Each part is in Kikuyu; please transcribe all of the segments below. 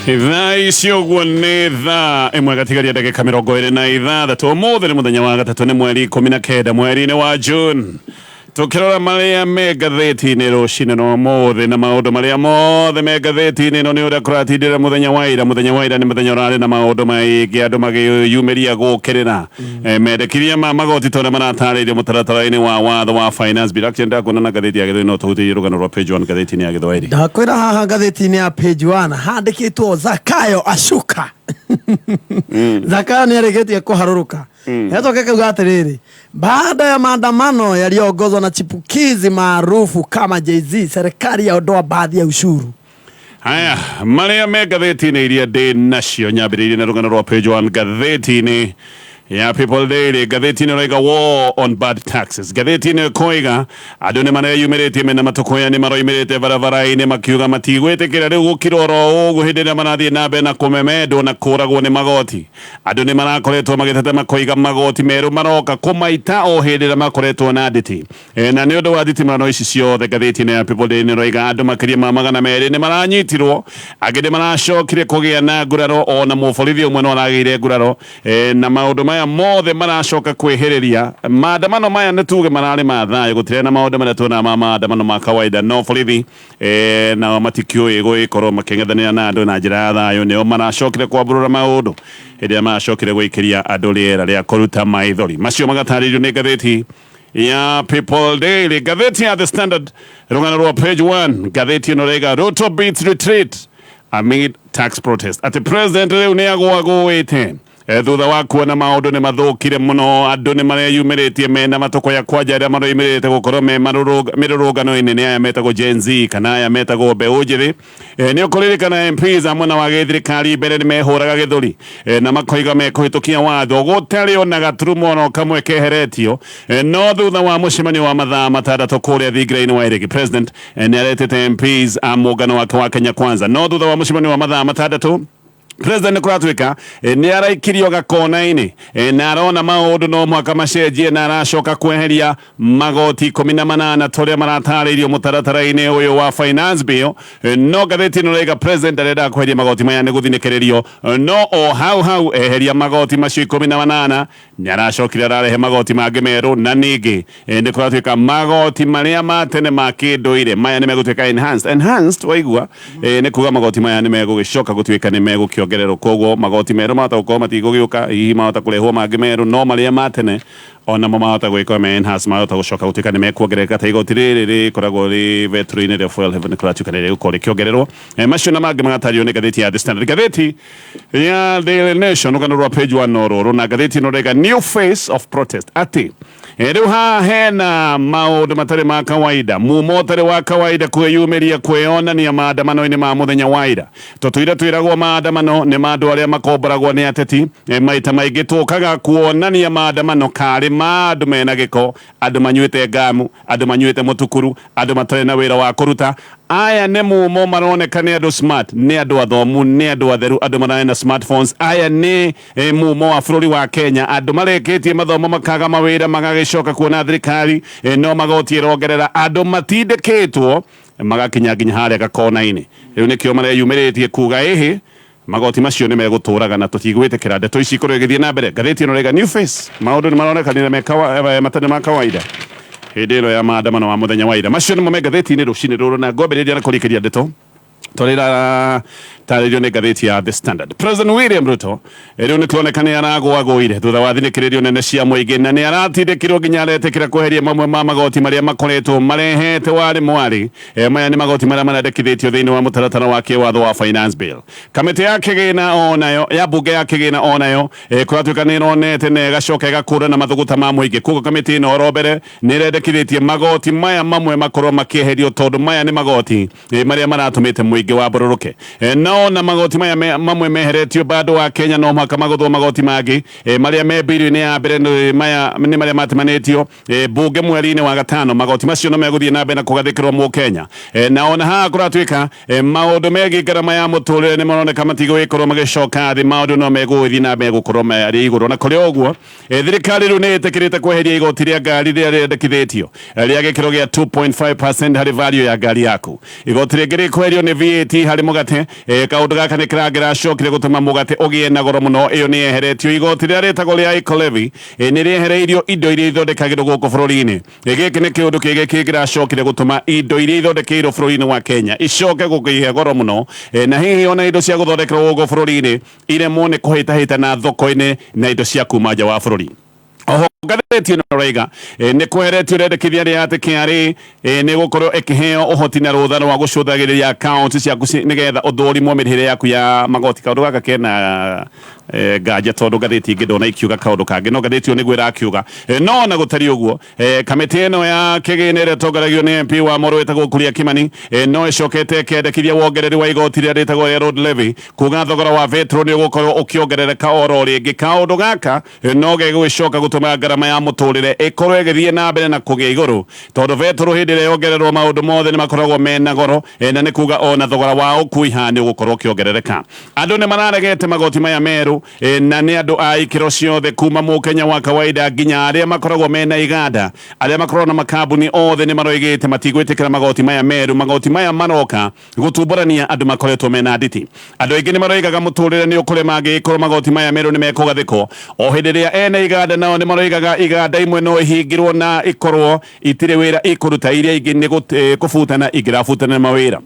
Thaa ici ũguo nĩ thaa 1 gatigaria ndagĩka 26. Ũmũthĩ nĩ mũthenya wa gatatũ, nĩ mweri 19 mweri-inĩ wa June. Tũkĩrora marĩa me ngathĩti-inĩ rũcinĩ rwa ũmũthĩ na maũndũ marĩa mothe me ngathĩti-inĩ ĩno nĩ ũrĩa kũratindĩra mũthenya wa ira. Mũthenya wa ira nĩ mũthenya ũrarĩ na maũndũ maingĩ, andũ magĩyumĩria gũkĩrĩra mendekithia ma magoti ta ũrĩa maratarĩirio mũtaratara-inĩ wa watho wa Finance Bill. Actually ndakuona na ngathĩti ya Gĩthweri, no tũhutĩrie rũgano rwa page 1 ngathĩti-inĩ ya Gĩthweri. Ndakwĩra haha ngathĩti-inĩ ya page 1 handĩkĩtwo "Zakayo ashuka". Zakayo nĩ arĩkĩtie kũharũrũka. Gatoke kauga atĩrĩrĩ, "Baada ya maandamano yaliyoongozwa na chipukizi maarufu kama Jay-Z, serikali yaondoa baadhi ya ushuru." Haya, marĩa me ngathĩti-inĩ iria ndĩ nacio, nyambĩrĩirie na rũgano rwa page 1 ngathĩti-inĩ ya People Daily. Ngathĩti-inĩ ĩroiga "War on bad taxes". Ngathĩti-inĩ ĩkoiga andũ nĩ mareyumĩrĩtie mena matũkũya, nĩ maroimĩrĩte barabara-inĩ makiuga matigwĩtĩkĩra rĩu gũkira oro ũguo hĩndĩ ĩrĩa marathiĩ na mbere na kũmemendwo na kũragwo nĩ magoti. Andũ nĩ marakoretwo magĩteta makoiga magoti merũ maroka kũmaita o hĩndĩ ĩrĩa makoretwo na nditi. Na nĩ ũndũ wa thitimano ici ciothe, ngathĩti-inĩ ya People Daily nĩroiga andũ makĩria ma 200 nĩ maranyitirwo, angĩ nĩ maracokire kũgĩa na nguraro, ona mũborithi ũmwe no aragĩire nguraro. Na maũndũ maya mothe maracoka kwĩhĩrĩria maandamano maya nĩ tuge mararĩ ma thayũ, gũtirĩ na maũndũ marĩa tuonaga ma maandamano ma kawaida, no borithi nao matikĩũĩ gũgĩkorwo makĩng'ethanĩra na andũ na njĩra ya thayũ, nĩo maracokire kwambũrũra maũndũ hĩndĩ ĩrĩa maracokire gũikĩria andũ rĩera rĩa kũruta maithori. Macio magatarĩrio nĩ ngathĩti ya People Daily. Ngathĩti ya The Standard, rũgano rwa page 1 ngathĩti ĩno raiga "Ruto beats retreat amid tax protest", atĩ president rĩu nĩ agũagũĩte thutha wa kuona maũndũ nĩ mathũkire mũno, andũ nĩ mareyumĩrĩtie mena matũkũya, kwanja arĩa maroimĩrĩte gũkorwo me mĩrũrũngano-inĩ nĩ aya metagwo Gen Z kana aya metagwo mbeũ njĩthĩ. Nĩ ũkũririkana MPs a mwena wa gĩthirikari mbere nĩ mehũraga gĩthũri na makoiga mekũhĩtũkia watho gũtarĩ ona gaturumo ono kamwe keheretio. No thutha wa mũcemanio wa mathaa 6 kũrĩa thingira-inĩ wa Iregi, president nĩ aretĩte MPs a mũngano wake wa Kenya Kwanza, no thutha wa mũcemanio wa mathaa 6 president nĩ kũratuĩka nĩ araikirio gakona-inĩ na arona maũndũ no mũhaka macenjie na aracoka kweheria magoti 18 tũrĩa maratarĩirio mũtaratara-inĩ ũyũ wa Finance Bill. No ngathĩti ĩno ĩraiga president arendaga kweheria magoti maya nĩ gũthinĩkĩrĩrio, no o hau hau eheria magoti macio 18 nĩ aracokire ararehe magoti mangĩ merũ, na ningĩ nĩ kũratuĩka magoti marĩa ma tene ma kĩndũire maya nĩ megũtuĩka enhanced. Enhanced waigua nĩ kuga magoti maya nĩ megũgĩcoka gũtuĩka nĩ megũkĩongererwo, koguo magoti merũ mahota gũkorwo matigũgĩũka, hihi mahota kũrehwo mangĩ merũ, no marĩa ma tene onamo mahota gwĩkwo me enhanced, mahota gũcoka gũtuĩka nĩ mekuongerereka, ta igoti rĩrĩ rĩkoragwo rĩ betũrũ-inĩ rĩa fuel heaven, kũratuĩka nĩ rĩgũkorwo rĩkĩongererwo. Macio na mangĩ magatarĩrio nĩ ngathĩti ya The Standard. Ngathĩti ya Daily Nation, rũgano rwa page 1 no rũrũ, na ngathĩti ĩno rĩga "New face of protest", atĩ rĩu haha hena maũndũ matarĩ ma kawaida, mumo ũtarĩ wa kawaida kwĩyumĩria kwĩyonania maandamano-inĩ ma mũthenya wa ira. Tũtũire twĩragwo maandamano nĩ ma andũ arĩa makomboragwo nĩ ateti. Maita maingĩ tũkaga kuonania maandamano karĩ ma andũ mena gĩko, andũ manyuĩte ngamu, andũ manyuĩte mũtukuru, andũ matarĩ na wĩra wa kũruta. Aya nĩ mumo maroneka nĩ andũ smart, nĩ andũ athomu, nĩ andũ atheru, andũ mararĩ na smartphones. Aya nĩ mumo wa bũrũri wa Kenya, andũ marĩkĩtie mathomo makaga mawĩra, magagĩcoka kuona thirikari no magoti ĩrongerera, andũ matindĩkĩtwo magakinya nginya harĩa gakona-inĩ. Rĩu nĩkĩo mareyumĩrĩtie kuga ĩhĩ, magoti macio nĩ megũtũraga na tũtigwĩtĩkĩra ndeto ici ikorwo igĩthiĩ na mbere. Ngathĩti ĩno rĩga "New face", maũndũ nĩ maronekanire me matarĩ ma kawaida hĩndĩ ĩno ya maandamano ma mũthenya wa ira. Macio nĩmo me ngathĩti-inĩ rũcinĩ rũrũ, na ngwambĩrĩria na kũrĩkĩria ndeto twarĩra tarĩrio nĩ ngathĩti ya The Standard. President William Ruto rĩu nĩ kũroneka nĩ aragũagũire thutha wa thinĩkĩrĩrio nene cia mũingĩ, na nĩ aratindĩkirwo nginya aretĩkĩra kweheria mamwe ma magoti marĩa makoretwo marehete warĩ mwarĩ. Maya nĩ magoti marĩa marendekithĩtio thĩinĩ wa mũtaratara wa kĩwatho wa Finance Bill. Kamĩtĩ ya kĩgĩna onayo ya mbunge ya kĩgĩna onayo kũratuĩka nĩ ĩronete na ĩgacoka ĩgakũrana mathũgũta ma mũingĩ. Koguo kamĩtĩ ĩno oro mbere nĩ ĩrendekithĩtie magoti maya mamwe makorwo makĩeherio, tondũ maya nĩ magoti marĩa maratũmĩte mũingĩ wambũrũrũke. No na magoti maya mamwe meheretio, bado wa Kenya no mũhaka magũthwo magoti mangĩ. Marĩa me bill-inĩ ya mbere nĩ maya, nĩ marĩa matemanĩtio mbunge mweri-inĩ wa gatano. Magoti macio no megũthiĩ na mbere na kũgathĩkĩrwo mũkenya. Na ona haha kũratuĩka maũndũ megiĩ ngarama ya mũtũrĩre nĩ maroneka matigũgĩkorwo magĩcoka thĩ, maũndũ no megũgĩthiĩ na mbere gũkorwo marĩ igũrũ. Na kũrĩ ũguo, thirikari rĩu nĩ ĩtĩkĩrĩte kweheria igoti rĩa ngari rĩrĩa rĩendekithĩtio rĩa gĩkĩro gĩa 2.5% harĩ value ya ngari yaku. Igoti rĩngĩ rĩkweherio nĩ VAT. VAT harĩ mũgate. Kaũndũ gaka nĩ kĩrangĩracokire gũtũma mũgate ũgĩe na goro mũno. Ĩyo nĩ yeheretio. Igoti rĩrĩa rĩtagwo rĩa Eco Levy nĩ rĩehereirio indo iria ithondekagĩrwo gũkũ bũrũri-inĩ. Gĩkĩ nĩ kĩũndũ kĩngĩ kĩngĩracokire gũtũma indo iria ithondekeirwo bũrũri-inĩ wa Kenya icoke gũkĩgĩa goro mũno, na hihi ona indo cia gũthondekerwo gũkũ bũrũri-inĩ iremwo nĩ kũhĩtahĩtana thoko-inĩ na indo cia kuma nja wa bũrũri. Oho ngathĩti ĩno ĩroiga nĩ kweheretio rĩendekithia rĩa atĩ KRA nĩ gũkorwo ĩkĩheo ũhoti na rũtha rwa gũcũthagĩrĩria akaunti ciaku nĩgetha ũthũrimwo mĩrĩhĩre yaku ya magoti. Kaũndũ gaka kena nganja tondũ ngathĩti ingĩ ndona ikiuga kaũndũ kangĩ, no ngathĩti ĩyo nĩguo ĩrakiuga. No ona gũtariĩ ũguo, kamĩtĩ ĩno ya kĩgĩna ĩrĩa ĩtongoragio nĩ MP wa Moro wĩtagwo Kuria Kimani no ĩcokete ĩkendekithia wongereri wa igoti rĩrĩa rĩtagwo rĩa road levy, kuga thogora wa betro nĩ ũgũkorwo ũkĩongerereka oro rĩngĩ. Kaũndũ gaka no gegũgĩcoka gũtũma ngarama ya mũtũrĩre ĩkorwo ĩgĩthiĩ na mbere na kũgĩa igũrũ, tondũ betũrũ hĩndĩ ĩrĩa yongererwo maũndũ mothe nĩ makoragwo mena goro, na nĩ kuga ona thogora wa ũkui haha nĩ ũgũkorwo ũkĩongerereka. Andũ nĩ mararegete magoti maya merũ, na nĩ andũ a ikĩro ciothe kuma mũkenya wa kawaida nginya arĩa makoragwo mena iganda, arĩa makoragwo na makambuni, othe nĩ maroigĩte matigwĩtĩkĩra magoti maya merũ. Magoti maya maroka gũtumborania andũ makoretwo mena nditi. Andũ aingĩ nĩ maroigaga mũtũrĩre nĩ ũkũrema angĩgĩkorwo magoti maya merũ nĩ mekũgathĩkwo. O hĩndĩ ĩrĩa ene iganda nao nĩ maroigaga iganda imwe no ihingĩrwo na ikorwo itirĩ wĩra ikũruta, iria ingĩ nĩ kũbutana ingĩrabutana mawĩra.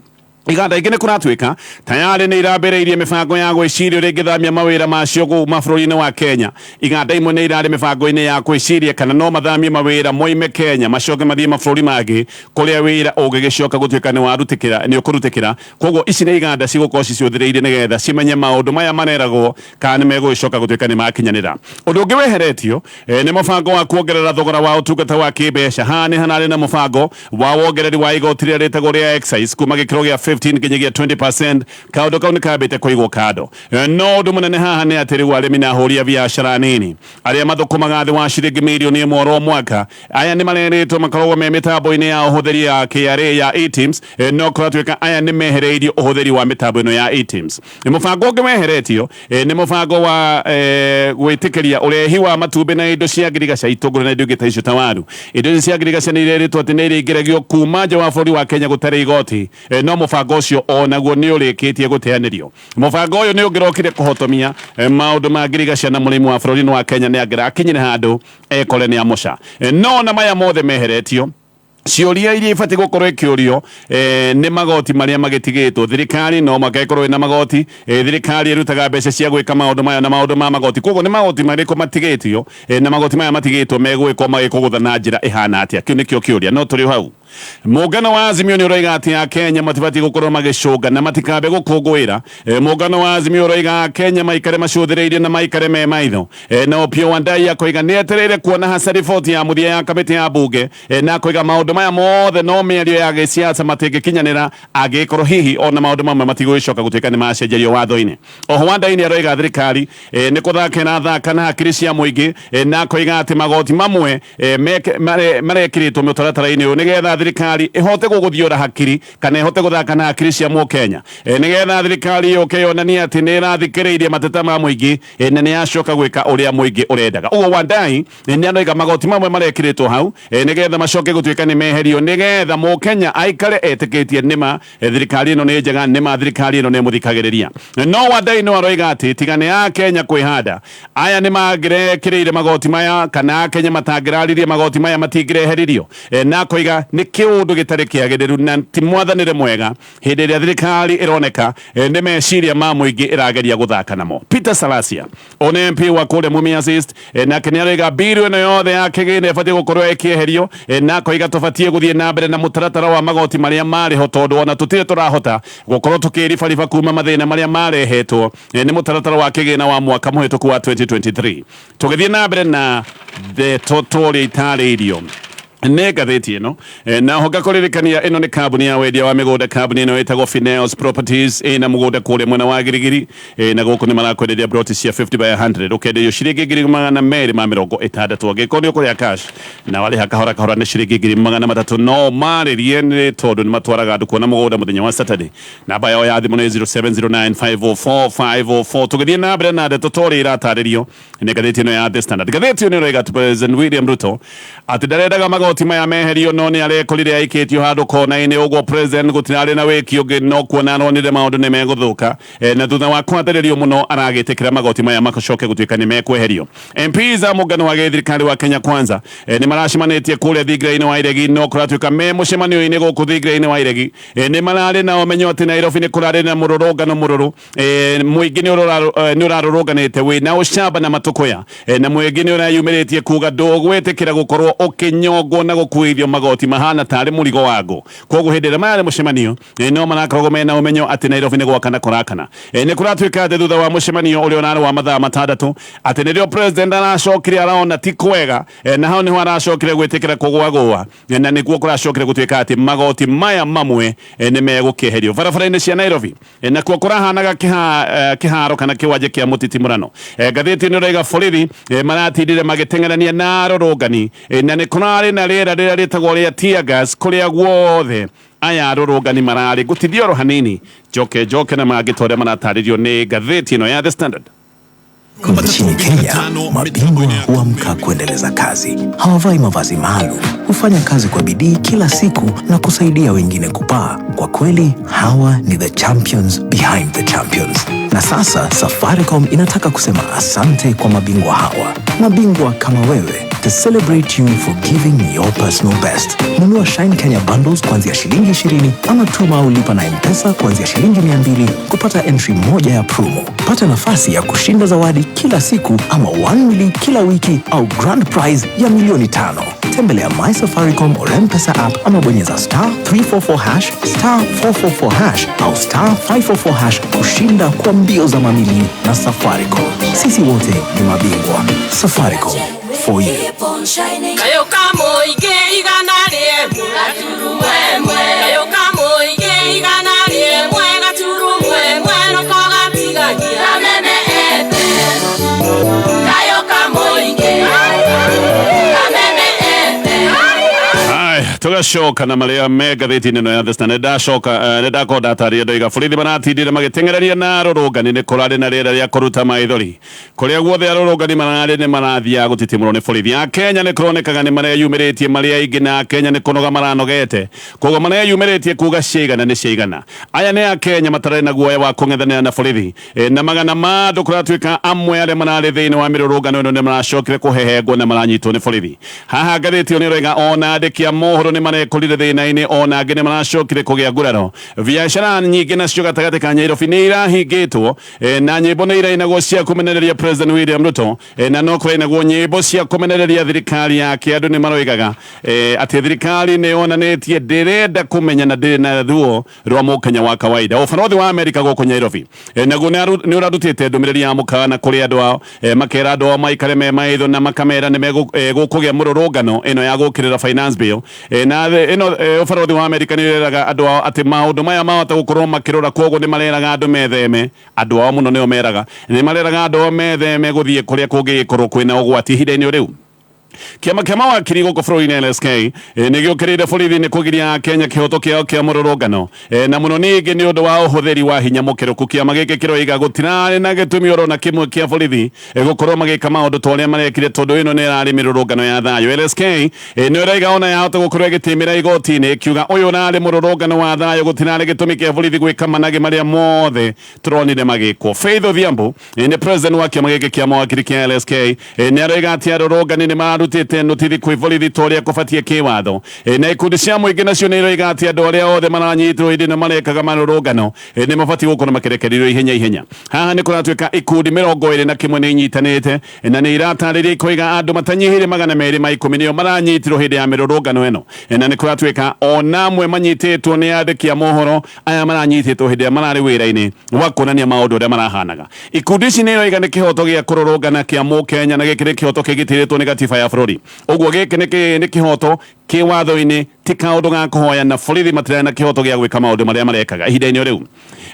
Iganda ingĩ nĩ kũratuĩka tayarĩ nĩ irambĩrĩirie mĩbango ya gwĩciria ũrĩa ingĩthamia mawĩra macio kuma bũrũri-inĩ wa Kenya. Iganda imwe nĩ irarĩ mĩbango-inĩ ya gwĩciria kana no mathamie mawĩra moime Kenya macoke mathiĩ mabũrũri mangĩ kũrĩa wĩra ũngĩgĩcoka gũtuĩka nĩ warutĩkĩra nĩ ũkũrutĩkĩra. Koguo ici nĩ iganda cigũkorwo cicũthĩrĩirie nĩgetha cimenye maũndũ maya mareragwo kana nĩ megũgĩcoka gũtuĩka nĩ makinyanĩra. Ũndũ ũngĩ weheretio nĩ mũbango wa kuongerera thogora wa ũtungata wa kĩmbeca. Haha nĩ hararĩ na mũbango wa wongereri wa igoti rĩrĩa rĩtagwo rĩa excise kuma gĩkĩro gĩa 15 nginyagia 20%. Kaũndũ kau nĩ kambĩte kũigwo kando. No ũndũ mũnene haha nĩ atĩ rĩu arĩmi na ahũri a biacara nini arĩa mathũkũmaga thĩ wa ciringi mirioni ĩmwe oro mwaka, aya nĩ marerĩtwo makoragwo me mĩtambo-inĩ ya ũhũthĩri ya KRA ya eTIMS. No kũratuĩka aya nĩ mehereirio ũhũthĩri wa mĩtambo ĩno ya eTIMS. Mũbango ũngĩ weheretio nĩ mũbango wa gwĩtĩkĩria ũrehi wa matumbĩ na indo cia ngirigaca, itũngũrũ na indo ingĩ ta icio ta waru. Indo ici cia ngirigaca nĩ irerĩtwo atĩ nĩ irĩingĩragio kuma nja wa bũrũri wa Kenya gũtarĩ igoti, no mũbango ũcio onaguo nĩ ũrĩkĩtie gũteanĩrio. Mũbango ũyũ nĩ ũngĩrokire kũhotomia maũndũ ma ngirigaca na mũrĩmi wa bũrũri-inĩ wa Kenya nĩ angĩrakinyire handũ ekore nĩ amoca. No ona maya mothe meheretio, ciũria iria ibatiĩ gũkorwo ikĩũrio nĩ magoti marĩa magĩtigĩtwo. Thirikari no mũhaka ĩkorwo ĩna magoti. Thirikari ĩrutaga mbeca cia gwĩka maũndũ maya na maũndũ ma magoti, koguo nĩ magoti marĩkũ matigĩtio, na magoti maya matigĩtwo megwĩkwo magĩkũgũtha na njĩra ĩhana atĩa? Kĩu nĩkĩo kĩũria. No tũrĩ o hau, Mũngano wa Azimio nĩ ũroiga atĩ Akenya matibatiĩ gũkorwo magĩcũnga na matikambe gũkũngũĩra. Mũngano wa Azimio ũroiga Akenya maikare macũthĩrĩirie na maikare me maitho. Na Opiyo Wandayi akoiga nĩ etereire kuona haca riboti ya mũthia ya kamĩtĩ ya mbunge, na akoiga maũndũ maya mothe no mĩario ya gĩsiasa matingĩkinyanĩra angĩgĩkorwo hihi ona maũndũ mamwe matigũgĩcoka gũtuĩka nĩ macenjerio watho-inĩ. Oho Wandayi nĩ aroiga thirikari nĩ kũthaka ĩrathaka na hakiri cia mũingĩ, na akoiga atĩ magoti mamwe marekĩrĩtwo mũtaratara-inĩ ũyũ nĩgetha thirikari ĩhote gũgũthiũra hakiri kana ĩhote gũthaka na hakiri cia mũkenya, nĩgetha thirikari yũke yonanie atĩ nĩ ĩrathikĩrĩirie mateta ma mũingĩ, na nĩ yacoka gwĩka ũrĩa mũingĩ ũrendaga. Ũguo Wandayi nĩ aroiga magoti mamwe marekĩrĩtwo hau nĩgetha macoke gũtuĩka nĩ meherio nĩgetha mũkenya aikare etĩkĩtie nĩma thirikari ĩno nĩ njega, nĩma thirikari ĩno nĩ ĩmũthikagĩrĩria. No Wandayi no aroiga atĩ tiga nĩ Akenya kwĩhanda, aya nĩ mangĩrekĩrĩire magoti maya, kana Akenya matangĩraririe magoti maya matingĩreheririo. Na akoiga nĩ kĩũndũ gĩtarĩ kĩagĩrĩru na ti mwathanĩre mwega hĩndĩ ĩrĩa thirikari ĩroneka nĩ meciria ma mũingĩ ĩrageria gũthaka namo. Peter Salasya one MP wa kũrĩa Mumias East nake nĩ aroiga mbiru ĩno yothe ya kĩgĩna ĩbatiĩ gũkorwo ĩkĩeherio, na akoiga tũbatiĩ gũthiĩ na mbere na mũtaratara wa magoti marĩa marĩ ho tondũ ona tũtirĩ tũrahota gũkorwo tũkĩribariba kuma mathĩna marĩa marehetwo nĩ mũtaratara wa kĩgĩna wa mwaka mũhĩtũku wa 2023. Tũgĩthiĩ na mbere na ndeto tũrĩa itarĩirio nĩ ngathĩti ĩno, na oho ngakũririkania ĩno nĩ kambuni ya wendia wa mĩgũnda. Kambuni ĩno ĩtagwo Fineos Properties, ĩna mũgũnda kũrĩa mwena wa Girigiri, na gũkũ nĩ marakwenderia ploti cia 50 by 100 ũkenderio ciringi 260,000. Angĩkorwo nĩ ũkũrĩa cash na warĩha kahora kahora nĩ ciringi 300,000. No marĩrie nĩ tondũ nĩ matwaraga andũ kuona mũgũnda mũthenya wa Saturday. Namba yao ya thimũ nĩ 0709504504. Tũgĩthiĩ na mbere na ndeto torĩa iratarĩrio nĩ ngathĩti ĩno ya The Standard, ngathĩti ĩno ĩroiga atĩ President William Ruto atĩ ndarendaga magoti Magoti maya meherio, no nĩ arekorire aikĩtio handũ kona-inĩ ũguo. President gũtirarĩ na wĩki ũngĩ no kuona aronire maũndũ nĩ megũthũka, na thutha wa kwathĩrĩrio mũno aragĩtĩkĩra magoti maya macoke gũtuĩka nĩ mekweherio. MPs a mũngano wa gĩthirikari wa Kenya Kwanza nĩ maracemanĩtie kũrĩa thingira-inĩ wa Iregi, no kũratuĩka me mũcemanio-inĩ gũkũ thingira-inĩ wa Iregi, nĩ mararĩ na ũmenyo atĩ Nairobi nĩ kũrarĩ na mũrũrũngano mũrũrũ. Mũingĩ nĩ ũrarũrũnganĩte wĩna ũcamba na matũkũya, na mũingĩ nĩ ũreyumĩrĩtie kuga ndũgwĩtĩkĩra gũkorwo ũkĩnyongwo na gũkuithio magoti mahana tarĩ mũrigo wa ngũ. Koguo hĩndĩ ĩrĩa mararĩ mũcemanio, no marakoragwo mena ũmenyo atĩ Nairobi nĩ gwakana kũrakana. Nĩ kũratuĩka atĩ thutha wa mũcemanio ũrĩa ũrarĩ wa mathaa 6, atĩ nĩrĩo president aracokire arona ti kwega, na hau nĩho aracokire gwĩtĩkĩra kũgwagũa, na nĩguo kũracokire gũtuĩka atĩ magoti maya mamwe nĩ megũkĩeherio barabara-inĩ cia Nairobi. Nakuo kũrahanaga kĩharo kana kĩwanja kĩa mũtitimũrano. Ngathĩti ĩno ĩroiga borithi maratindire magĩteng'erania na arũrũngani, na nĩ kũrarĩ na rĩera rĩrĩa rĩtagwo rĩa tear gas kũrĩa guothe aya arũrũngani mararĩ. Ngũtithia oro hanini, njoke njoke na mangĩ ta ũrĩa maratarĩrio nĩ ngathĩti ĩno ya The Standard. Nchini Kenya, mabingwa huamka kuendeleza kazi. Hawavai mavazi maalum, hufanya kazi kwa bidii kila siku na kusaidia wengine kupaa. Kwa kweli, hawa ni the champions behind the champions. Na sasa Safaricom inataka kusema asante kwa mabingwa hawa, mabingwa kama wewe, to celebrate you for giving your personal best. Nunua Shine Kenya bundles kuanzia shilingi 20 ama tuma au lipa na M-Pesa kuanzia shilingi 200 kupata entry moja ya promo. Pata nafasi ya kushinda zawadi kila siku ama 1 mili kila wiki au grand prize ya milioni 5. Tembelea My Safaricom or M-Pesa app ama bonyeza *344#, *444# au *544# kushinda kwa mbio za mamili na Safaricom. Sisi wote ni mabingwa. Safaricom, for you. Keep on shining. Kayo kamũingĩ 101.1, kayo kamũingĩ 101.1, noko gatigagia. Kameme FM. Kayo kamũingĩ. Kameme FM. Haya, tugacoka na marĩa me ngathĩti-inĩ ĩno ya The Standard. Ndacoka, nĩ ndakorwo ndatarĩria ndoiga borithi maratindire magĩteng'erania na arũrũngani, nĩ kũrarĩ na rĩera rĩa kũruta maithori. Kũrĩa guothe arũrũngani mararĩ nĩ marathiaga gũtitimũrwo nĩ borithi. A Kenya nĩ kũronekaga nĩ mareyumĩrĩtie marĩ aingĩ, na Akenya nĩ kũnoga maranogete, koguo mareyumĩrĩtie kuga ciaigana nĩ ciaigana. Aya nĩ Akenya matarĩ na guoya wa kũng'ethanĩra na borithi. Na magana ma andũ kũratuĩka amwe arĩa mararĩ thĩinĩ wa mĩrũrũngano ĩno nĩ maracokire kũhehengwo na maranyitwo nĩ borithi. Haha ngathĩti ĩyo nĩ ĩroiga ona andĩki a mohoro nĩ marekorire thĩna-inĩ, ona angĩ nĩ maracokire kũgĩa nguraro. Biacara nyingĩ nacio gatagatĩ ka Nairobi nĩ irahingĩtwo, na nyĩmbo nĩ irainagwo cia kũmenereria President William Ruto, na no kũrainagwo nyĩmbo cia kũmenereria thirikari yake. Andũ nĩ maroigaga atĩ thirikari nĩ yonanĩtie ndĩrenda kũmenya na ndĩrĩ na ruo rwa mũkenya wa kawaida. Ũbarũthi wa Amerika gũkũ Nairobi, naguo nĩ ũrarutĩte ndũmĩrĩri ya mũkana kũrĩ andũ ao, makera andũ ao maikare me maitho na makamera nĩ megũkũgĩa mũrũrũngano ĩno ya gũkĩrĩra finance bill. Na ĩno, ũbarũthi wa Amerika nĩ ũreraga andũ ao atĩ maũndũ maya mahota gũkorwo makĩrora, koguo nĩ mareraga andũ metheme, andũ ao mũno nĩo meraga, nĩ mareraga andũ ao metheme gũthiĩ kũrĩa kũngĩgĩkorwo kwĩna ũgwati ihinda-inĩ rĩu. Kĩama kĩa mawakiri gũkũ bũrũri-inĩ LSK, nĩ gĩũkĩrĩire borithi nĩ kũgiria Kenya kĩhoto kĩao kĩa mũrũrũngano, na mũno ningĩ nĩ ũndũ wa ũhũthĩri wa hinya mũkĩrũku. Kĩama gĩkĩ kĩroiga gũtirarĩ na gĩtũmi oro na kĩmwe kĩa borithi gũkorwo magĩka maũndũ ta ũrĩa marekire, tondũ ĩno nĩ ĩrarĩ mĩrũrũngano ya thayũ. LSK nĩ ĩroiga ona yahota gũkorwo ĩgĩtĩmĩra igoti-inĩ ĩkiuga ũyũ ũrarĩ mũrũrũngano wa thayũ, gũtirarĩ gĩtũmi kĩa borithi gwĩka managĩ marĩa mothe tũronire magĩkwo. Faith Odhiambo nĩ president wa kĩama gĩkĩ kĩa mawakiri kĩa LSK, nĩ aroiga atĩ arũrũngani nĩ mararutĩte notithi kwĩ borithi ta ũrĩa kũbatiĩ kĩwatho. Na ikundi cia mũingĩ nacio nĩ iroiga atĩ andũ arĩa othe maranyitwo hĩndĩ ĩno marekaga marũrũngano, nĩ mabatiĩ gũkorwo makĩrekererio ihenya ihenya. Haha nĩ kũratuĩka ikundi 21 nĩ inyitanĩte na nĩ iratarĩria ikoiga andũ matanyihĩire 210 nĩo maranyitirwo hĩndĩ ya mĩrũrũngano ĩno. Na nĩ kũratuĩka ona amwe manyitĩtwo nĩ andĩki a mohoro aya maranyitĩtwo hĩndĩ ĩrĩa mararĩ wĩra-inĩ wa kuonania maũndũ ũrĩa marahanaga. Ikundi ici nĩ iroiga nĩ kĩhoto gĩa kũrũrũngana kĩa mũkenya, na gĩkĩ nĩ kĩhoto kĩgitĩrĩtwo nĩ gatiba ya bũrũri. Ũguo gĩkĩ nĩ kĩhoto kĩwatho-inĩ, ti kaũndũ ga kũhoya, na borithi matirarĩ na kĩhoto gĩa gwĩka maũndũ marĩa marekaga ihinda-inĩ rĩu.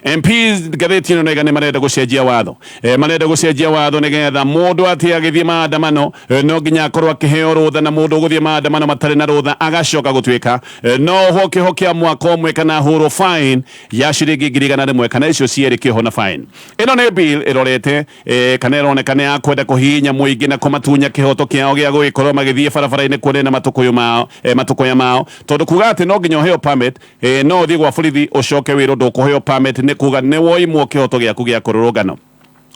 MPs ngathĩti ĩno nĩga nĩ marenda gũcenjia watho. Marenda gũcenjia watho nĩgetha mũndũ atĩ agĩthiĩ maandamano no nginya akorwo akĩheo rũtha, na mũndũ ũgũthiĩ maandamano matarĩ na rũtha agacoka gũtuĩka no ohwo kĩoho kĩa mwaka ũmwe kana ahũrwo fine ya ciringi 100,000 kana icio cierĩ, kĩoho na fine. Ĩno nĩ bill ĩrorete kana ĩroneka nĩ ya kwenda kũhihinya mũingĩ na kũmatunya kĩhoto kĩao gĩa gũgĩkorwo magĩthiĩ barabara-inĩ kuonania matũkũyũ mao, matũkũya mao, tondũ kuga atĩ no nginya ũheo permit, no ũthiĩ gwa borithi ũcoke wĩrwo ndũkũheo permit, nĩ kuga nĩ woimwo kĩhoto gĩaku gĩa kũrũrũngano,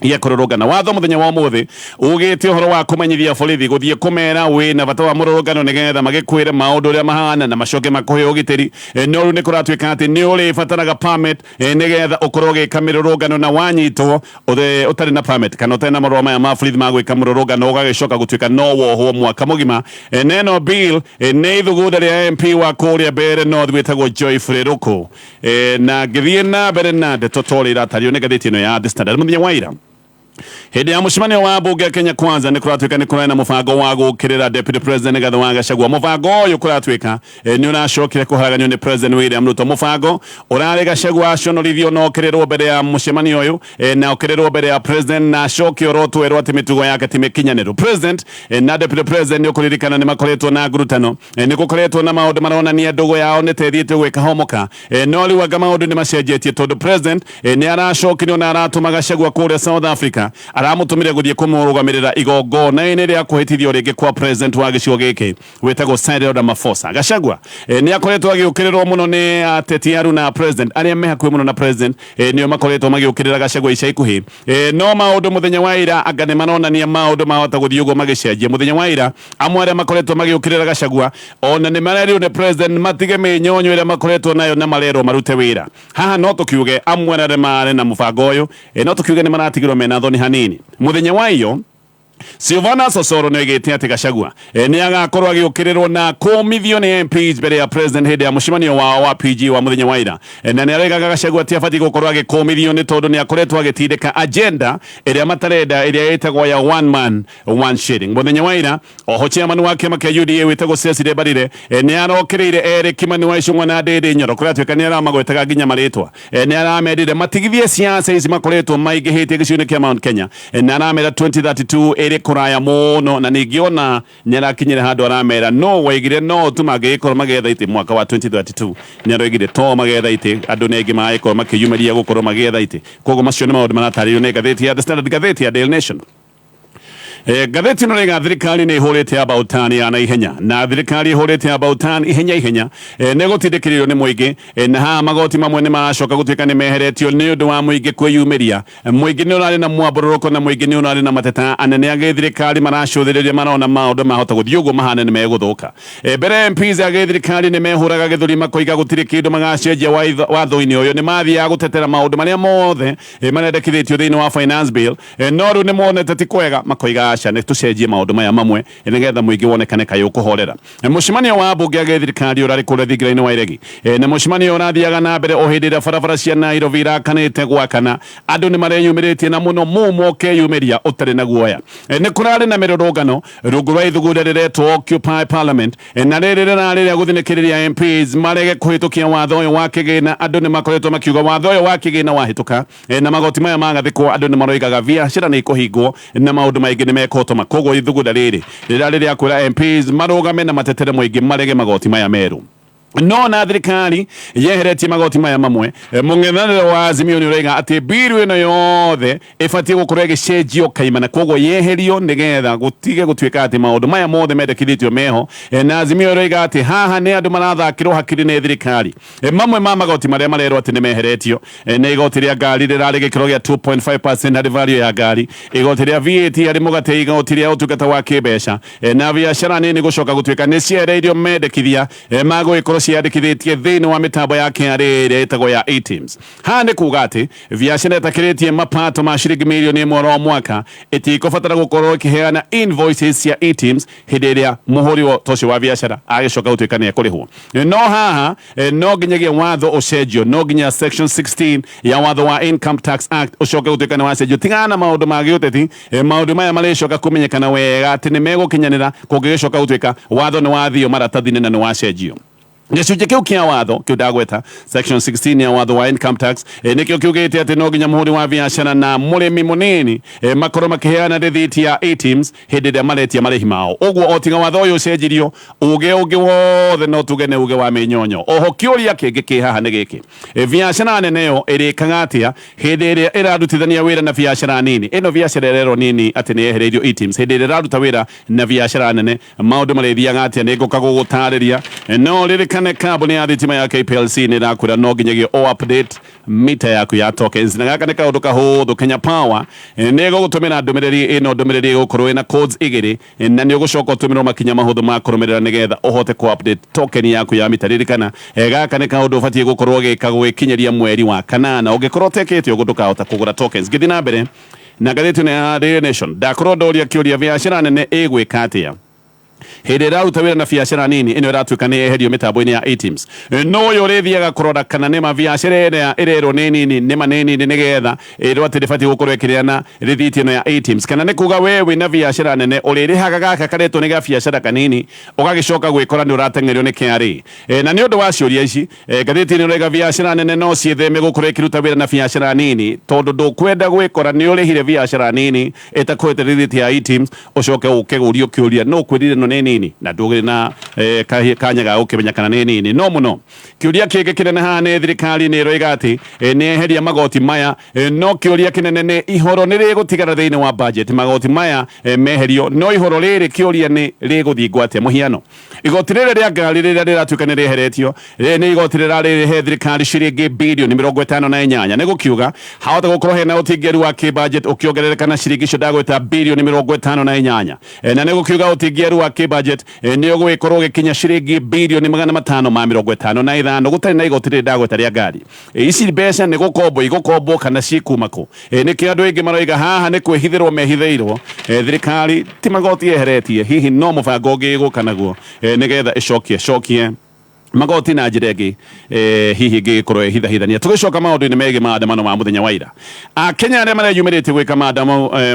gĩa kũrũrũngana. Watho mũthenya wa ũmũthĩ ugĩte ũhoro wa kũmenyithia borithi, gũthiĩ kũmera wĩna bata wa mũrũrũngano nĩgetha magĩkwĩre maũndũ ũrĩa mahana na macoke makũhe ũgitĩri. No rĩu nĩ kũratuĩka atĩ nĩ ũrĩbataraga permit nĩgetha ũkorwo ũgĩka mĩrũrũngano, na wanyitwo ũtarĩ na permit kana ũtarĩ na marũa maya ma borithi ma gwĩka mũrũrũngano, ũgagĩcoka gũtuĩka no wohwo mwaka mũgima. Na ĩno bill nĩ ithugunda rĩa MP wa kũrĩa Mbeere North wĩtagwo Joyfrey Ruku. Na ngĩthiĩ na mbere na ndeto ta ũrĩa iratario nĩ ngathĩti ĩno ya The Standard, mũthenya wa ira hĩndĩ ya mũcemanio wa mbunge ya Kenya Kwanza, nĩ kũratuĩka nĩ kũrarĩ na mũbango wa gũũkĩrĩra Deputy President Rigathĩ wa Gachagua. Mũbango ũyũ kũratuĩka nĩ ũracokire kũharaganio nĩ President William Ruto. Mũbango ũrarĩ Gachagua aconorithio na okĩrĩrwo mbere ya mũcemanio ũyũ, na okĩrĩrwo mbere ya President, na acoke orotwo erwo atĩ mĩtugo yake ti mĩkinyanĩru. President na Deputy President, nĩ ũkũririkana, nĩ makoretwo na ngurutano. Nĩ gũkoretwo na maũndũ maronania ndũgũ yao nĩ ta ĩthiĩte gwĩka. No rĩu anga maũndũ nĩ macenjetie, tondũ President nĩ aracokirio na aratũma Gachagua kũrĩa South Africa, aramũtũmire gũthiĩ kũmũrũgamĩrĩra igongona-inĩ rĩa kũhĩtithio rĩngĩ kwa president wa gĩcigo gĩkĩ wĩtagwo Cyril Ramaphosa. Gachagua nĩ akoretwo agĩũkĩrĩrwo mũno nĩ ateti aru na president arĩa me hakuhĩ mũno na president, nĩo makoretwo magĩũkĩrĩra Gachagua ica ikuhĩ. No maũndũ mũthenya wa ira anga nĩ maronania maũndũ mahota gũthiĩ ũguo magĩcenjia. Mũthenya wa ira amwe arĩa makoretwo magĩũkĩrĩra Gachagua ona nĩ marerirwo nĩ president matige mĩnyonyo ĩrĩa makoretwo nayo na marerwo marute wĩra. Haha no tũkiuge amwe arĩa marĩ na mũbango ũyũ, no tũkiuge nĩ maratigirwo mena thoni hanini. Mũthenya wa iyo Silvana Sosoro nĩ oigĩte atĩ Gachagua nĩ agakorwo agĩũkĩrĩrwo na kũmithio nĩ MPs mbere ya president hĩndĩ ya mũcemanio wao wa PG wa mũthenya wa ira. Na nĩ aroigaga Gachagua ti abatiĩ gũkorwo agĩkũmithio nĩ tondũ nĩ akoretwo agĩtindĩka agenda ĩrĩa matarenda, ĩrĩa ĩtagwo ya one man one shilling. Mũthenya wa ira oho chairman wa kĩama kĩa UDA wĩtagwo Cecily Mbarire nĩ arokĩrĩire erĩ Kimani wa Ichung'wa na Ndindi Nyoro, kũrĩa atuĩka nĩ aramagwetaga nginya marĩtwa. Nĩ aramerire matigithie siasa ici makoretwo maingĩhĩtie gĩcigo-inĩ kĩa Mount Kenya, na aramera 2032 ĩrĩ kũraya mũno, na ningĩ ona nĩ arakinyire handũ aramera no waigire no tu mangĩgĩkorwo magĩetha itĩ mwaka wa 2032. Nĩ aroigire to magetha itĩ, andũ nĩ aingĩ magĩkorwo makĩyumĩria gũkorwo magĩetha itĩ. Koguo macio nĩ maũndũ maratarĩrio nĩ ngathĩti ya The Standard. Ngathĩti ya Daily Nation, ngathĩti ĩno rĩga thirikari nĩ ĩhũrĩte about turn ya naihenya, na thirikari ĩhũrĩte about turn ihenya ihenya, nĩ gũtindĩkĩrĩrio nĩ mũingĩ. Na haha magoti mamwe nĩ maracoka gũtuĩka nĩ meheretio nĩ ũndũ wa mũingĩ kwĩyumĩria. Mũingĩ nĩ ũrarĩ na mwambũrũrũko na mũingĩ nĩ ũrarĩ na mateta. Anene a gĩthirikari maracũthĩrĩria, marona maũndũ mahota gũthiĩ ũguo mahane nĩ megũthũka. Mbere MPs a gĩthirikari nĩ mehũraga gĩthũri makoiga gũtirĩ kĩndũ magacenjia watho-inĩ ũyũ. Nĩ mathiaga gũtetera maũndũ marĩa mothe marendekithĩtio thĩinĩ wa finance bill. No rĩu nĩ monete ti kwega, makoiga aca, nĩ tũcenjie maũndũ maya mamwe nĩgetha mũingĩ wonekane kaĩ ũkũhorera. Mũcemanio wa mbunge ya gĩthirikari ũrarĩ kũrĩa thingira-inĩ wa Iregi, na mũcemanio ũrathiaga na mbere o hĩndĩ ĩrĩa barabara cia Nairobi irakanĩte gwakana. Andũ nĩ mareyumĩrĩtie na mũno mũmo ũkeyumĩria ũtarĩ na guoya. Nĩ kũrarĩ na mĩrũrũngano rungu rwa ithugunda rĩretwo Occupy Parliament, na rĩrĩ rĩrarĩ rĩa gũthinĩkĩrĩria MPs marege kũhĩtũkia watho ũyũ wa kĩgĩna. Andũ nĩ makoretwo makiuga watho ũyũ wa kĩgĩna wahĩtũka, na magoti maya magathĩkwo, andũ nĩ maroigaga biacara nĩ ikũhingwo na maũndũ maingĩ nĩ mekũhotoma. Koguo ithugunda rĩrĩ rĩrarĩ rĩa kwĩra MPs marũgame na matetere mũingĩ marege magoti maya merũ. No na thirikari yeheretie magoti maya mamwe, mũng'ethanĩro wa Azimio nĩ ũroiga atĩ biru ĩno yothe ĩbatiĩ gũkorwo ĩgĩcenjio kaimana, koguo yeherio nĩgetha gũtige gũtuĩka atĩ maũndũ maya mothe mendekithĩtio meho. Na Azimio ĩroiga atĩ haha nĩ andũ marathakĩrwo hakiri nĩ thirikari. Mamwe ma magoti marĩa marerwo atĩ nĩ meheretio nĩ igoti rĩa ngari rĩrarĩ gĩkĩro gĩa 2.5% harĩ value ya ngari, igoti rĩa VAT harĩ mũgate, igoti rĩa ũtungata wa kĩmbeca, na biacara nini gũcoka gũtuĩka nĩ ciehereirio mendekithia ma gũgĩkorwo ciandĩkithĩtie thĩinĩ wa mĩtambo ya KRA ĩrĩa ĩtagwo ya eTIMS. Haha nĩ kuga atĩ biacara ĩtakĩrĩtie mapato ma ciringi 1 million oro mwaka ĩtikũbatara gũkorwo ĩkĩheana invoices cia eTIMS hĩndĩ ĩrĩa mũhũri ta ũcio wa biacara agĩcoka gũtuĩka nĩ ekũrĩhwo. No haha no nginyagia watho ũcenjio, no nginya section 16 ya watho wa Income Tax Act ũcoke gũtuĩka nĩ wacenjio. Tigana na maũndũ ma gĩũteti, maũndũ maya marĩcoka kũmenyekana wega atĩ nĩ megũkinyanĩra kũngĩgĩcoka gũtuĩka watho nĩ wathio maratathi-inĩ na nĩ wacenjio. Gĩcunjĩ kĩu kĩa watho kĩu ndagweta, section 16 ya watho wa income tax, nĩkĩo kiugĩte atĩ no nginya mũhũri wa biacara na mũrĩmi mũnini makorwo makĩheana rĩthiti ya eTIMS hĩndĩ ĩrĩa maretia marĩhi mao. Ũguo o tiga watho ũyũ ũcenjirio, uge ũngĩ wothe no tuge nĩ uge wa mĩnyonyo. Oho kĩũria kĩngĩ kĩ haha nĩ gĩkĩ: biacara nene yo ĩrĩkaga atĩa hĩndĩ ĩrĩa ĩrarutithania wĩra na biacara nini? Ĩno biacara ĩrerwo nini atĩ nĩ yehereirio eTIMS, hĩndĩ ĩrĩa ĩraruta wĩra na biacara nene maũndũ marĩthiaga atĩa? Nĩ ngũka gũgũtarĩria. No ririkane kambuni ya thitima ya KPLC nĩ ĩrakwĩra no nginyagia o update mita yaku ya tokens, na gaka nĩ kaũndũ kahũthũ. Kenya Power nĩ ĩgũgũtũmĩra ndũmĩrĩri ĩno, ndũmĩrĩri ĩgũkorwo ĩna codes igĩrĩ, na nĩ ũgũcoka ũtũmĩrwo makinya mahũthũ ma kũrũmĩrĩra nĩgetha ũhote ku update token yaku ya mita. Ririkana, gaka nĩ kaũndũ ũbatiĩ gũkorwo ũgĩka gwĩkinyĩria mweri wa kanana. Ũngĩkorwo ũtekĩte ũguo, ndũkahota kũgũra tokens. Ngĩthiĩ na mbere na ngathĩti ĩno ya Daily Nation, ndakorwo ndoria kĩũria: biacara nene ĩgwĩka atĩa hĩndĩ ĩraruta wĩra na biacara nini ĩno ĩratuĩka nĩ yeherio mĩtambo-inĩ ya eTIMS? No ũyũ ũrĩthiaga kũrora kana nĩma biacara ĩrĩa ĩrerwo nĩ nini nĩma nĩ nini, nĩgetha ĩrwo atĩ ndĩbatiĩ gũkorwo ĩkĩrĩana rĩthiti ĩno ya eTIMS, kana nĩ kuga we wĩna biacara nene ũrĩrĩhaga gaka karetwo nĩ ga biacara kanini, ũgagĩcoka gwĩkora nĩ ũrateng'erio nĩ KRA? Na nĩ ũndũ wa ciũria ici, ngathĩti ĩno ĩrauga biacara nene no ciĩtheme gũkorwo ĩkĩruta wĩra na biacara nini, tondũ ndũkwenda gwĩkora nĩ ũrĩhire biacara nini ĩtakũhete rĩthiti ya eTIMS, ũcoke ũke gũrio kĩũria, no kwĩrire ĩno nĩ nini na ndũgĩrĩ na kanya ga gũkĩmenya kana nĩ nini. No mũno kĩũria kĩngĩ kĩnene haha nĩ thirikari nĩ ĩroiga atĩ nĩ eheria magoti maya, no kĩũria kĩnene nĩ ihoro nĩ rĩgũtigara thĩinĩ wa budget? Magoti maya meherio, no ihoro rĩrĩ, kĩũria nĩ rĩgũthingwo atĩa? Mũhiano, igoti rĩrĩ rĩa ngari rĩrĩa rĩratuĩka nĩ rĩeheretio, rĩrĩ nĩ igoti rĩrarĩhe thirikari ciringi bilioni 58. Nĩ gũkiuga hahota gũkorwo hena ũtingĩru wa kĩ-budget ũkĩongerereka na ciringi icio ndagwĩta bilioni 58. Na nĩ gũkiuga ũtingĩru wa kĩ-budget nĩ ũgũgĩkorwo ũgĩkinya ciringi bilioni 555 gũtarĩ na igoti rĩrĩ ndagwĩta rĩa ngari. Ici mbeca nĩ gũkombwo igũkombwo kana cikuma kũ? Nĩkĩo andũ aingĩ maroiga haha nĩ kwĩhithĩrwo mehithĩirwo. Thirikari ti magoti yeheretie, hihi no mũbango ũngĩ ĩgũka naguo nĩgetha ĩcokie cokie magoti na njĩra ĩngĩ, hihi ĩngĩgĩkorwo ĩhithahithania. Tũgĩcoka maũndũ-inĩ megiĩ maandamano ma mũthenya wa ira, Akenya arĩa mareyumĩrĩtie gwĩka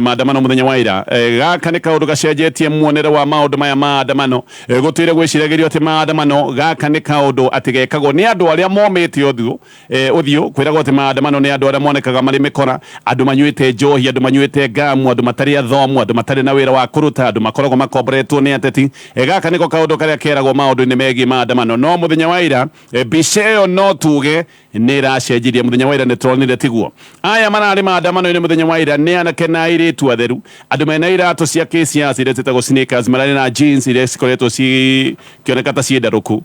maandamano mũthenya wa ira, gaka nĩ kaũndũ gacenjetie muonere wa maũndũ maya maandamano. Gũtũire gwĩciragĩrio atĩ maandamano gaka nĩ kaũndũ atĩ gekagwo nĩ andũ arĩa momĩte ũthiũ. Kwĩragwo atĩ maandamano nĩ andũ arĩa monekaga marĩ mĩkora, andũ manyuĩte njohi, andũ manyuĩte ngamu, andũ matarĩ athomu, andũ matarĩ na wĩra wa kũruta, andũ makoragwo makomboretwo nĩ ateti. Gaka nĩko kaũndũ karĩa keragwo maũndũ-inĩ megiĩ maandamano. No mũthenya wa ira, mbica ĩyo no tuge nĩ ĩracenjirie. Mũthenya wa ira nĩ tũronire tiguo. Aya mararĩ maandamano-inĩ mũthenya wa ira nĩ anake na airĩtu atheru, andũ mena iratũ cia kĩsiasa iria ciĩtagwo sneakers, mararĩ na jeans iria cikoretwo cikĩoneka ta ciĩ ndarũku,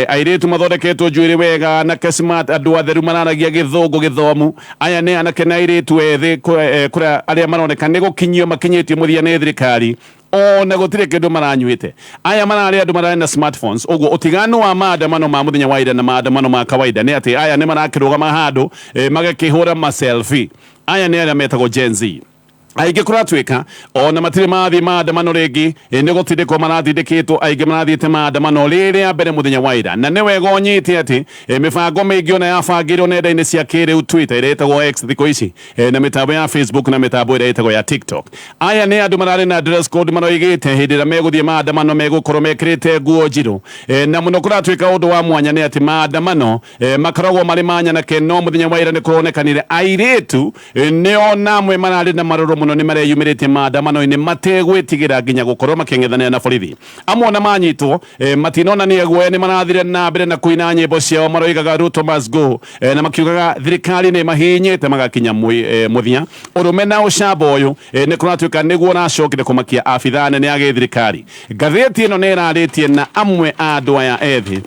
airĩtu mathondeketwo njuĩrĩ wega, anake smart, andũ atheru mararagia gĩthũngũ gĩthomu. Aya nĩ anake na airĩtu ethĩ kũrĩa arĩa maroneka nĩ gũkinyio makinyĩtio mũthia nĩ thirikari, ona gũtirĩ kĩndũ maranyuĩte. Aya mararĩ andũ mararĩ na smartphones. Ũguo ũtiganu wa maandamano ma mũthenya wa ira na maandamano ma kawaida nĩ atĩ aya nĩ marakĩrũgama handũ magakĩhũra ma selfie. Aya nĩ arĩa metagwo Gen Z. Aingĩ kũratuĩka ona matirĩ mathiĩ maandamano rĩngĩ, nĩ gũtindĩkwo maratindĩkĩtwo. Aingĩ marathiĩte maandamano rĩrĩa mbere mũthenya wa ira. Na nĩ wega ũnyite atĩ mĩbango mĩingĩ ona yabangĩirwo nenda-inĩ cia kĩrĩu, Twitter ĩrĩa ĩtagwo X thikũ ici, na mĩtambo ya Facebook na mĩtambo ĩrĩa ĩtagwo ya TikTok. Aya nĩ andũ mararĩ na dress code, maroigĩte hĩndĩ ĩrĩa megũthiĩ maandamano megũkorwo mekĩrĩte nguo njirũ. Na mũno kũratuĩka ũndũ wa mwanya nĩ atĩ maandamano makoragwo marĩ ma nyanake, no mũthenya wa ira nĩ kũronekanire airĩtu nĩo namwe mararĩ na marũrũ mũno, nĩ mareyumĩrĩtie maandamano-inĩ mategwĩtigĩra nginya gũkorwo makĩng'ethanĩra na borithi. Amwe ona manyitwo matinonania guoya, nĩ marathire na mbere na kuina nyĩmbo ciao, maroigaga "Ruto must go", na makiugaga thirikari nĩ mahinyĩte magakinya mũthia. Ũrũme na ũcamba ũyũ nĩ kũratuĩka nĩguo ũracokire kũmakia abithaa nene a gĩthirikari. Ngathĩti ĩno nĩ ĩrarĩtie na amwe a andũ aya ethĩ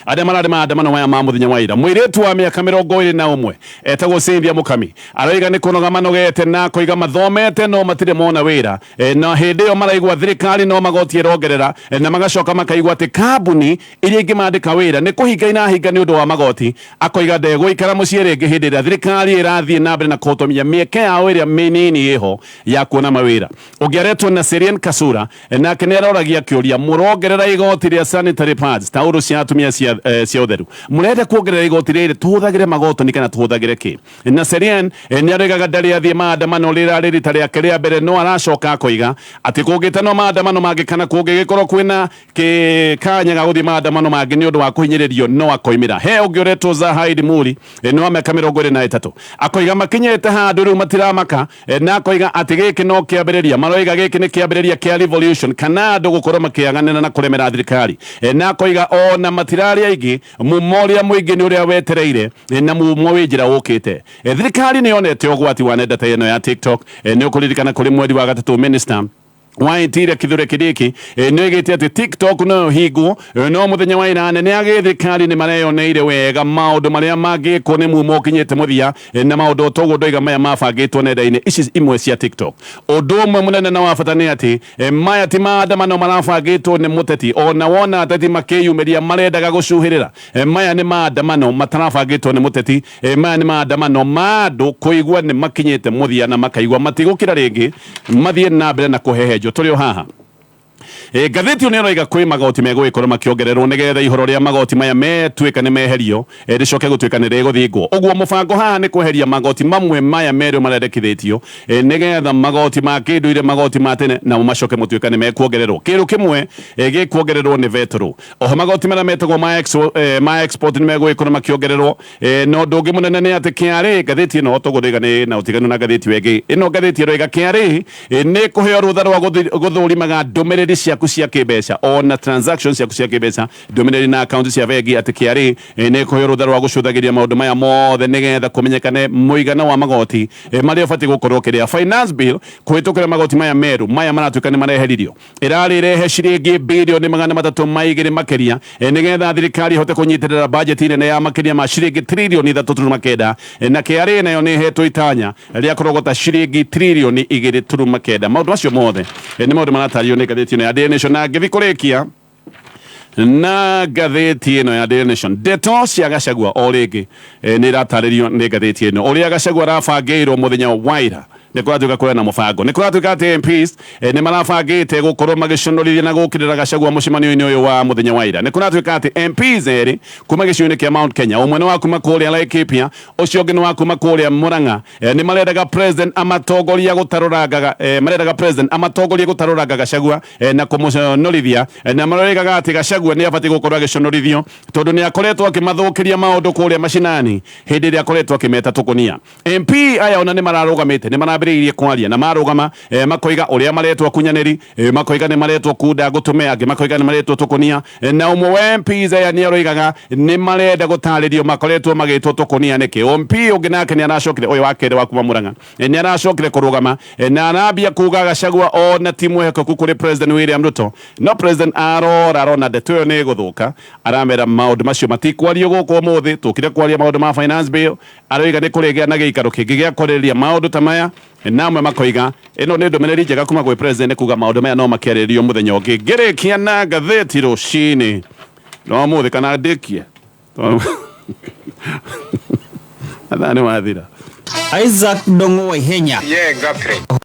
arĩa mararĩ maandamano maya ma mũthenya wa ira. Mũirĩtu wa mĩaka 21 etagwo Cynthia Mukami aroiga nĩ kũnoga manogete, na akoiga mathomete no matirĩ mona wĩra. Na hĩndĩ ĩyo maraigua thirikari no magoti ĩrongerera, na magacoka makaigua atĩ kambuni iria ingĩmandĩka wĩra nĩ kũhinga irahinga nĩ ũndũ wa magoti. Akoiga ndegũikara mũciĩ rĩngĩ hĩndĩ ĩrĩa thirikari ĩrathiĩ na mbere na kũhotomia mĩeke yao ĩrĩa mĩnini ĩho ya kuona mawĩra. Ũngĩ aretwo Naserian Kasura, nake nĩ aroragia kĩũria: mũrongerera igoti rĩa sanitary pads, taurũ cia atumia cia cia ũtheru. Mũrenda kuongerera igoti rĩrĩ tũhũthagĩre magotoni kana tũhũthagĩre kĩ? Na Serian nĩ aroigaga ndarĩ athiĩ maandamano rĩrarĩ rita rĩake rĩa mbere, no aracoka akoiga atĩ kũngĩtanwo maandamano mangĩ kana kũngĩgĩkorwo kwĩna kanya ga gũthiĩ maandamano mangĩ nĩ ũndũ wa kũhinyĩrĩrio no akoimĩra. He ũngĩ ũretwo Zahaid Muri, nĩ wa mĩaka 23, akoiga makinyĩte handũ rĩu matiramaka, na akoiga atĩ gĩkĩ no kĩambĩrĩria, maroiga gĩkĩ nĩ kĩambĩrĩria kĩa revolution kana andũ gũkorwo makĩaganĩra na kũremera thirikari, na akoiga ona matirarĩ aingĩ, mumo ũrĩa mũingĩ nĩ ũrĩa wetereire, na mumo wĩ njĩra ũkĩte. Thirikari nĩ yonete ũgwati wa nenda ta ĩno ya TikTok. Nĩ ũkũririkana kũrĩ mweri wa gatatũ minister wa Interior Kithure Kindiki nĩ oigĩte atĩ TikTok no hingwo, no mũthenya wa ira nĩ agĩthirikari nĩ mareyoneire wega maũndũ marĩa mangĩkwo nĩ mumo ũkinyĩte mũthia, na maũndũ toguo ndoiga maya mabangĩtwo nenda-inĩ ici imwe cia TikTok. Ũndũ ũmwe mũnene na wa bata nĩ atĩ maya ti maandamano marabangĩtwo nĩ mũteti, ona wona ateti makĩyumĩria marendaga gũcuhĩrĩra. Maya nĩ maandamano matarabangĩtwo nĩ mũteti, maya nĩ maandamano ma andũ kũigua nĩ makinyĩte mũthia na makaigua matigũkĩra rĩngĩ mathiĩ na mbere na kũhehenjwo. Tũrĩ o haha. Ngathĩti ĩyo nĩ ĩroiga kwĩ magoti megũgĩkorwo makĩongererwo nĩgetha ihoro rĩa magoti maya metuĩka nĩ meherio, rĩcoke gũtuĩka nĩ rĩgũthingwo. Ũguo mũbango haha nĩ kweheria magoti mamwe maya merũ marendekithĩtio, nĩgetha magoti ma kĩndũire, magoti ma tene namo macoke mũtuĩka nĩ mekuongererwo. Kĩndũ kĩmwe gĩkuongererwo nĩ betũrũ. Oho magoti marĩa metagwo ma export nĩ megũgĩkorwo makĩongererwo. Na ũndũ ũngĩ mũnene nĩ atĩ KRA, ngathĩti ĩno toguo ndĩga nĩ na ũtiganu na ngathĩti ĩyo ĩngĩ, ĩno ngathĩti ĩroiga KRA nĩ kũheo rũtha rwa gũthũrimaga ndũmĩrĩri ciaku cia kĩmbeca ona transactions ciaku cia kĩmbeca, ndũmĩrĩri na account cia bengi, atĩ KRA nĩ kũheo rũtha rwa gũcũthagĩria maũndũ maya mothe nĩgetha kũmenyekane mũigana wa magoti marĩa ũbatiĩ gũkorwo ũkĩrĩha. Finance bill kũhĩtũkĩra magoti maya merũ maya maratuĩka nĩ mareheririo ĩrarĩ ĩrehe ciringi bilioni 302 makĩria, nĩgetha thirikari ĩhote kũnyitĩrĩra bajeti nene ya makĩria ma ciringi tririoni 3.9, na KRA nayo nĩ ĩhetwo itanya rĩa kũrogota ciringi tririoni 2.9. Maũndũ macio mothe nĩ maũndũ maratarĩrio nĩ ngathĩti ĩno ya Daily Nation. Na ngĩthiĩ kũrĩkia na ngathĩti ĩno ya Daily Nation, ndeto cia Gachagua o rĩngĩ nĩ iratarĩrio nĩ ngathĩti ĩno, ũrĩa Gachagua arabangĩirwo mũthenya wa ira. Nĩ kũratuĩka kwĩna na mũbango, nĩ kũratuĩka atĩ MPs nĩ marabangĩte gũkorwo magĩconorithia na gũkĩrĩra Gachagua mũcemanio-inĩ ũyũ wa mũthenya wa ira. Nĩ kũratuĩka atĩ MPs erĩ kuma gĩcigo-inĩ kĩa Mount Kenya, ũmwe nĩ wa kuma kũrĩa Laikipia, ũcio ũngĩ nĩ wa kuma kũrĩa Murang'a, nĩ marendaga president amatongoria gũtarũrangaga, marendaga president amatongorie gũtarũranga Gachagua na kũmũconorithia, na maroigaga atĩ Gachagua nĩ abatiĩ gũkorwo agĩconorithio tondũ nĩ akoretwo akĩmathũkĩria maũndũ kũrĩa macinani hĩndĩ ĩrĩa akoretwo akĩmeta tũkũnia. MP aya ona nĩ mararũgamĩte, nĩ marambĩrĩirie kwaria na marũgama, makoiga ũrĩa maretwo akunyanĩri, makoiga nĩ maretwo kunda ngũtũme, angĩ makoiga nĩ maretwo tũkũnia, na ũmwe wa MPs aya nĩ aroigaga nĩ marenda gũtarĩrio makoretwo magĩtwo tũkũnia nĩkĩ. MP ũngĩ nake nĩ aracokire, ũyũ wa kerĩ wa kuma Murang'a, nĩ aracokire kũrũgama, na arambia kuga Gachagua ona ti mwĩhokeku kũrĩ President William Ruto, no President arora arona ndeto ĩyo nĩ ĩgũthũka, aramera maũndũ macio matikwario gũkũ ũmũthĩ, tũkire kwaria maũndũ ma finance bill. Aroiga nĩ kũrĩgĩa na gĩikaro kĩngĩ gĩa kwarĩrĩria maũndũ ta maya, na amwe makoiga ĩno nĩ ndũmĩrĩri njega kuma gwĩ president kuga maũndũ maya no makĩarĩrĩrio mũthenya ũngĩ. Ngĩrĩkia na ngathĩti rũcinĩ no mũthĩ kana ndĩkie mathaa nĩ mathira. Isaac Ndung'u Waihenya. Yeah, exactly.